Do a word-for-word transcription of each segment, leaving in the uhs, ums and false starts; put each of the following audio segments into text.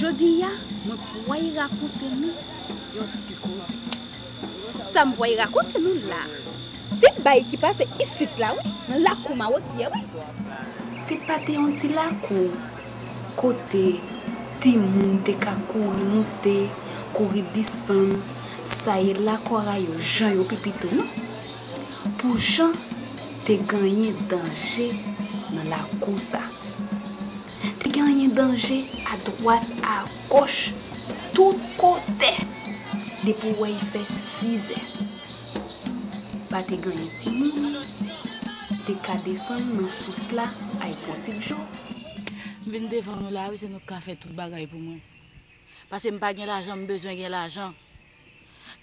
Jodi a, mwen pway rakonte nou yon ti koze. Sa m pway rakonte nou la, se bay ki pase isit la, wi, nan lakou Mawotyè, wi. Se pa te yon ti lakou kote timoun te ka kouri moute, kouri desann, saye lakora yo jan yo pi pito, non. Pou jan te genyen danje nan lakou sa. Te genyen danje adwat, agoch, tout kote. Depi w wè l fè sizè, pa te genyen timoun te ka desann nan sous la al pran ti dlo. M vin devan nou la, wi, se nou k ka fè tout bagay pou mwen. Paske m pa gen lajan, m bezwen gen lajan.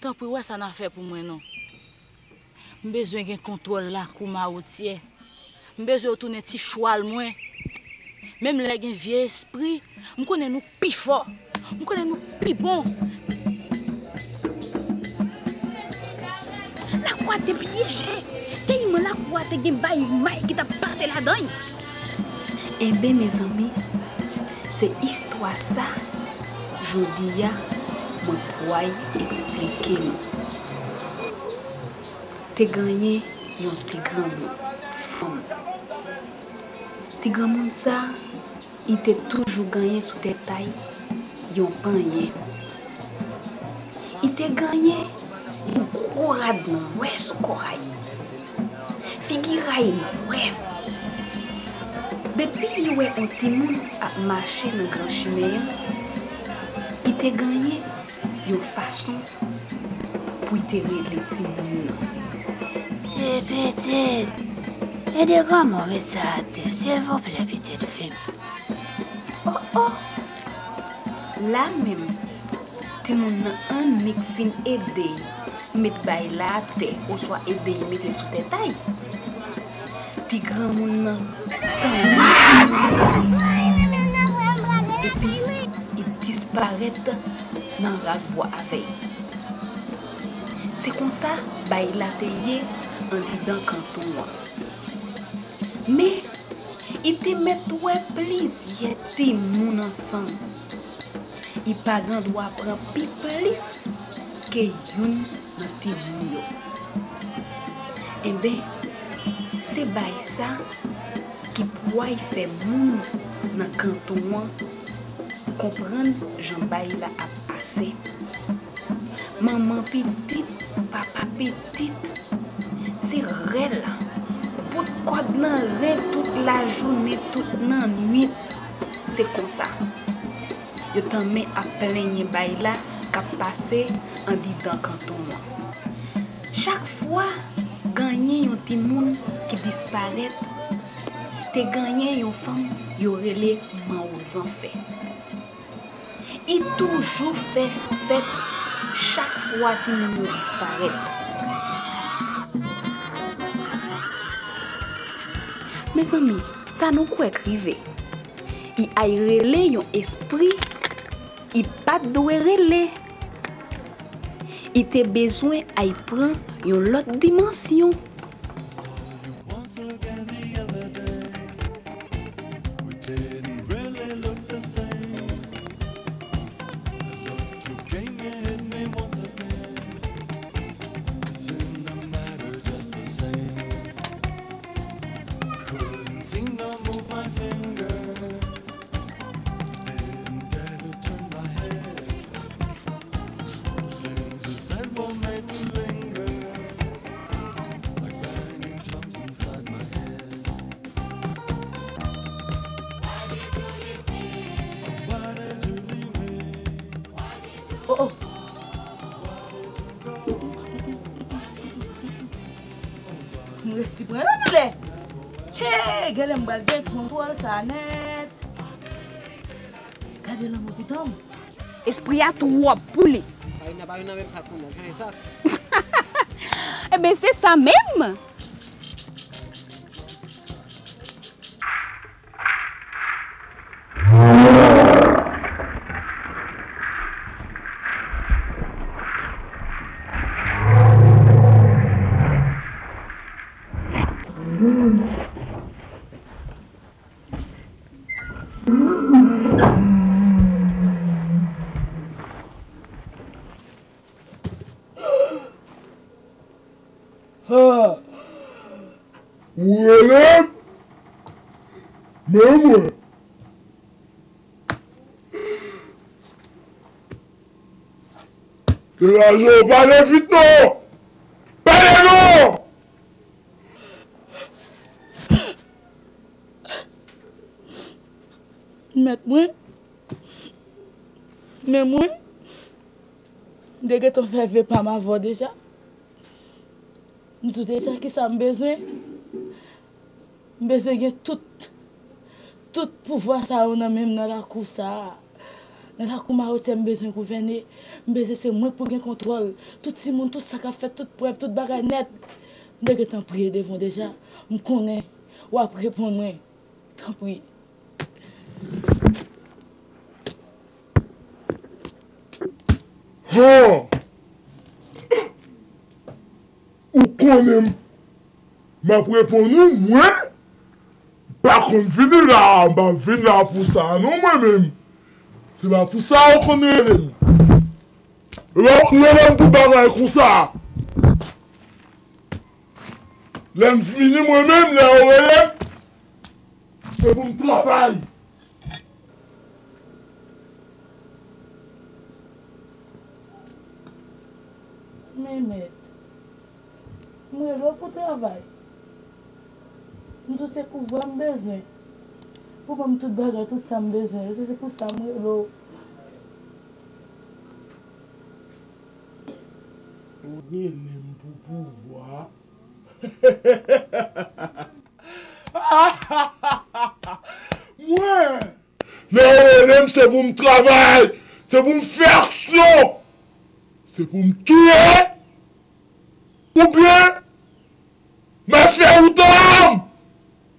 Tanpri, wè sa n a fè pou mwen non. M bezwen gen kontwòl lakou Mawotyè. M bezwen yo tounen ti chwal mwen. Menm lè gen vye espri, m konnen nou pi fò. M konnen nou pi bon. Lakou a te pyeje. Tèlman lakou a te gen bay may ki t ap pase ladan l. Enben, mezanmi, se istwa sa, jodi a, mwen pway eksplike nou. Te genyen yon ti granmoun, fanm. Ti granmoun sa, li te toujou genyen sou tèt a l yon panyen. Li te genyen yon gwo rad nwè sou kò a l. Figi a l nwè. Depi li wè yon timoun ap mache nan gran chimen an, li te genyen yon fason pou l te rele timoun nan. Ti pitit, ede granmoun met sa atè, silvouplè, pitit fi m. Oh, oh! La menm, timoun nan annik fin ede l met bay la atè oswa ede l mete l sou tèt a l. Ti granmoun nan tanmen soufri epi li disparèt nan rak bwa avè l. Se konsa bay la te ye andidan kanton an. Men, li te mèt wè plizyè timoun ansanm. Li pa gen dwa pran pi plis ke youn nan timoun yo. Enben, se bay sa ki pway fè moun nan kanton an konprann jan bay la ap pase. Manman pitit, papa pitit, se rèl, bout kòd nan ren tout lajounen, tout lannwit. Se konsa, yo tanmen ap plenyen bay la k ap pase andidan kanton an. Chak fwa genyen yon timoun ki disparèt, te genyen yon fanm yo rele Manwozanfè. Li toujou fè fèt chak fwa timoun yo disparèt. Mezanmi, sa nou kwè k rive? Li al rele yon espri li pa t dwe rele. Li te bezwen al pran yon lòt dimansyon. Once again the other day, we didn't really look the same. Look, you came and hit me once again. It seemed to matter just the same. Couldn't seem to move my finger. Didn't dare to turn my head. Those things you said were made to linger, like banging drums inside my head. Why did you leave me? Oh, oh. M resi pran anlè. Hey, genlè m pral gen kontwòl sa nèt. Gade lanmou pitan m. Espri a twòp pou li. Sa youn nan pa youn nan menm sa kounye a, se sa. Enben, se sa menm. Ou rele m? Men mwen. Degaje w, pale vit non! Pale non! Mèt mwen, men mwen, m te gentan fè ve pa m avè w deja. M di w deja kisa m bezwen. M bezwen gen tout, tout pouvwa sa yo nan men m nan lakou sa a. Nan lakou Mawotyè, m bezwen gouvène. M bezwen se mwen pou gen kontwòl. Tout timoun, tout sa k ap fèt, tout prèv, tout bagay nèt. M te gentan priye devan w deja. M konnen w ap reponn mwen. Tanpri. Han! Ou konnen m, m ap reponn ou, mwen? M pa konn vini la, m pa vin la pou sa non mwen menm. Se pa pou sa ou konn rele m. Ou konn rele m pou bagay konsa. Lè m vini mwen menm, lè yo rele m, se pou m travay. Men mèt, m rele w pou travay. M di w se pouvwa m bezwen. Pou ban m tout bagay, tout sa m bezwen yo, se, se pou sa m rele w. Ou rele m pou pouvwa? Mwen! Lè yo rele m, se pou m travay, se pou m fè aksyon, se pou m touye, oubyen m al fè wout an,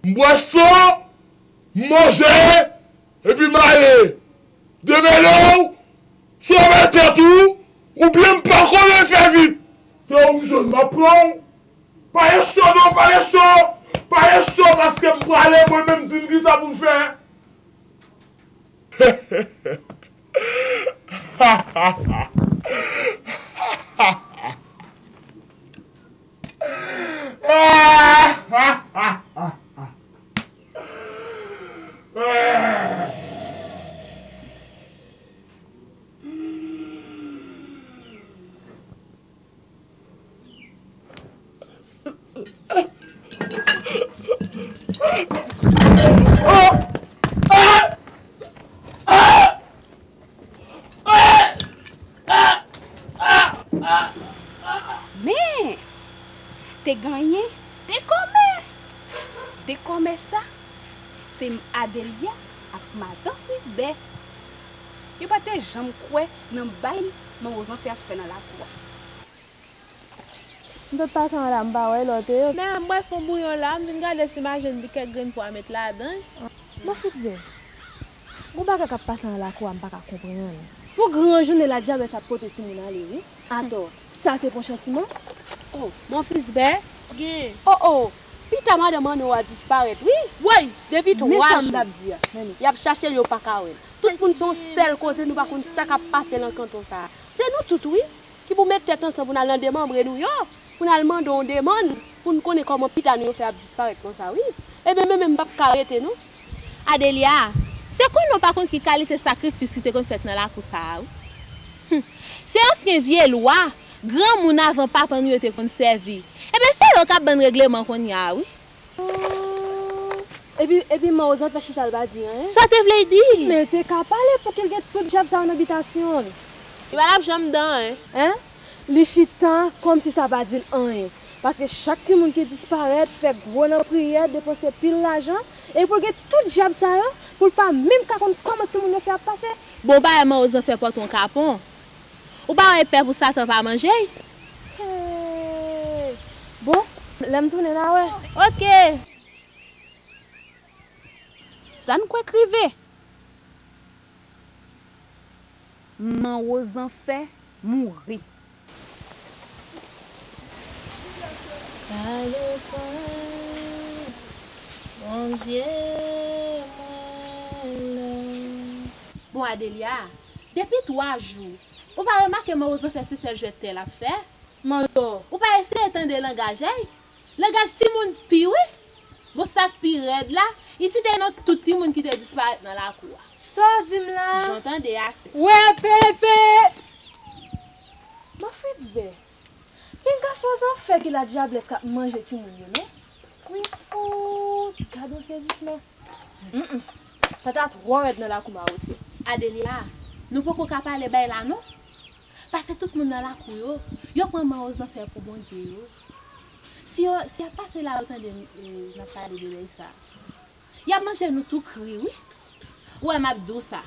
m bwè san, m manje, epi m ale. Demele w, sove tèt ou, oubyen m pa konnen fè vit. Se ou m jwenn, m ap pran w. Pa gen cho non, pa gen cho. Pa gen cho paske m prale, mwen menm di n kisa pou m fè. Men! Te genyen de kòmè! De kòmè sa, se Adelia ak madan Frisbè. Yo pa te janm kwè nan bay Manwo Zanfè ap fè nan lakou a. M sot pase anla, m pa wè lòt yo. Men m wè fon bouyon la, m vin gade si m pa jwenn kèk grenn pwa met ladan. Bon, Fritbè, gon bagay k ap pase nan lakou a, m pa ka konprann. Pou gran jounen la, dyabès ap pote timoun ale, wi. Atò, sa se pon chantiman? Oh, mon Frisbè. Gen. Oh, oh, pita madan Manno a disparèt, wi. Woy! Depi twa jou. Men sa m t ap di a, men nou. Y ap chache l, yo pa ka wè l. Tout moun se yon sèl koze, nou pa konn sa k ap pase nan kanton sa a. Se nou tout, wi, ki pou met tèt ansanm pou n al nan demanbre nou yo, pou n al mande yon demann, pou n konnen kòman pita nou yo fè ap disparèt konsa, wi. Ebyen, men menm m p ap ka rete, non. Adelia, se konnen w pa konn ki kalite sakrifis ki te konn fèt nan lakou sa a, wi. Hum, se ansyen vye lwa, granmoun avan papa nou yo te konn sèvi. Ebyen, se yo k ap ban n regleman kounye a, wi. Epi, epi Manwo Zanfè chita l pa di anyen. Sa w te vle di? Men l te ka pale pou ki l gen tout dyab sa yo nan bitasyon l. Li pa t ap janm di anyen. Hein? Li chita kòmsi sa pa di l anyen. Paske chak timoun ki disparèt, fè gwo nan priyè, depanse pil lajan, e pou l gen tout dyab sa yo, pou l pa menm ka konn kòman timoun yo fè ap pase. Bon, w pa wè Manwo Zanfè pote yon kapon. Ou pa wè pè pou Satan pa manje l? Hey! Bon, lè m tounen n a wè. Oke! Sa n kwè k rive? Manwo Zanfè mouri. Gade kòman Bondye mwen la. Bon, Adelia, depi twa jou, ou pa remake Manwo Zanfè se sèl jwèt tè l ap fè? Manto, ou pa eseye tande langaj èy? Langaj timoun pi wi! Bon, sa k pi rèd la, li site non tout timoun ki te disparèt nan lakou a. Sa w di m la? Jan w tande a, sè. Wè, Pepe! Bon, Fritz Bè, gen gason zanfè ki ladyablès k ap manje timoun yo, non? Wi, fout! Gad yon sezisman! Mm, mm. Sa ta twò rèd nan lakou Mawotye. Adelia, nou poko ka pale bay la, non. Paske tout moun nan lakou yo, yo pran manwo zanfè pou Bondye yo. Si yo, si y ap pase la, yo tande, e, n ap pale de lèy sa. Y ap manje nou tou kri, wi. Ou wè m ap di w sa.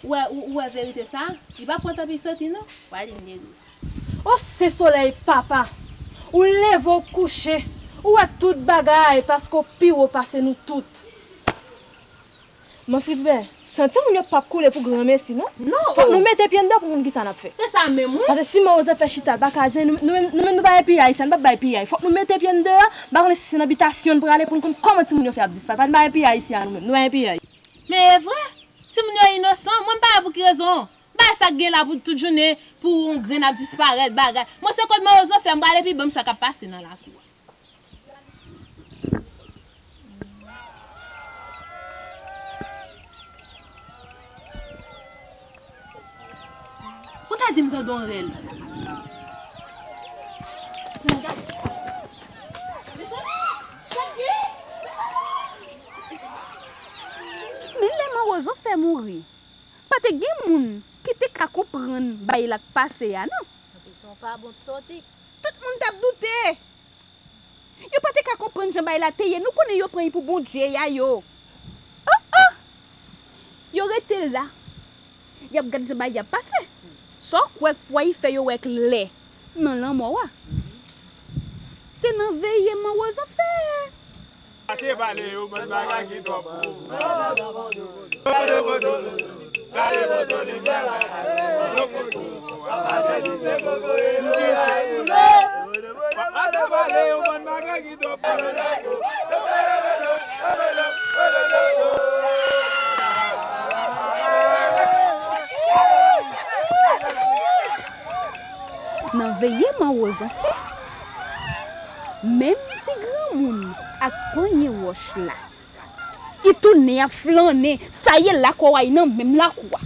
Ou wè, ou, ou wè verite sa? Li pa pran tan pou l soti, non. W a di m gen dous. O sen solèy papa, ou leve w kouche, ou wè tout bagay paske w pi wo pase nou tout. Man Fritz Bè, san timoun yo p ap koule pou granmesi, non. Non. Fòk nou mete pye n deyò pou konn kisa n ap fè. Se sa menm, wi. Paske si manwo zanfè chita, l pa ka di anyen, nou, nou menm, nou menm nou pa gen peyi Ayisyen, n p ap bay peyi. Fòk nou mete pye n deyò, m pa konnen si se nan bitasyon n prale pou n konn kòman timoun yo fè ap disparèt. Paske n pa gen peyi Ayisyen an nou menm, nou pa gen peyi Ayisyen. Men e vre, timoun yo inosan, mwen m pa wè pou ki rezon. Bay sa k gen la pou tout jounen, pou yon grenn ap disparèt, bagay. Mwen se kot manwo zanfè, m prale pi ban m sa k ap pase nan lakou a. Ou ta di m tande yon rèl. Men lè manwo zanfè mouri, pa te gen moun ki te ka konprann bagay la k pase a, non. Anpi se yon pa bon sòti. Tout moun t ap doute. Yo pa te ka konprann jan bagay la te ye. Nou konnen yo pran li pou Bondye a yo. Oh, oh! Yo rete la. Y ap gad jan bagay y ap pase. Sa w kwè k pway fè yo wè klè nan lanmò a? Se nan veye manwo zanfè. Ake bale yo, bann bagay ki twòp pou. Nan veye manwo zanfè, menm pi granmoun ak panye wòch la, li tounen ap flannen, sa ye lakou a, li nan menm lakou a.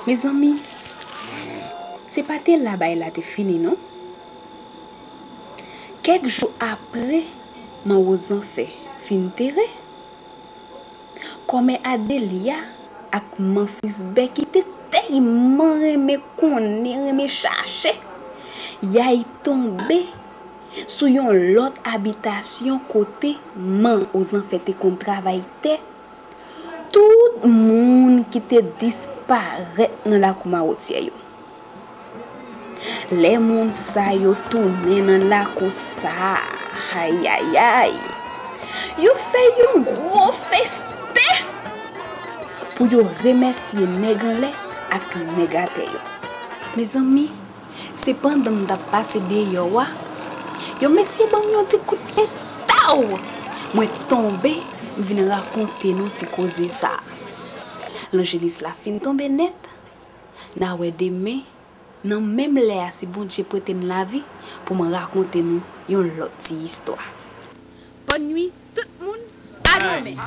Mezanmi, se pa te la bagay la te fini, non. Kèk jou apre manwo zanfè fin tere, kòmè Adelia ak man Frisbè ki te tèlman renmen konnen, renmen chache, y ay tonbe sou yon lòt abitasyon kote manwo zanfè te konn travay tè, tout moun ki te disparèt nan lakou Mawotyè yo. Lè moun sa yo tounen nan lakou sa a, ayayay, yo fè yon gwo festen pou yo remèsye nèg anlè ak nèg atè yo. Mezanmi, se pandan m t ap pase deyò a, yon mesye ban m yon ti kout pye, taw! Mwen tonbe, m vin rakonte nou ti koze sa a. Lanjelis la fin tonbe nèt. N a wè demen, nan menm lè a, si Bondye prete n lavi, pou mwen rakonte nou yon lòt ti istwa. Bòn nwi, tout moun, a demen.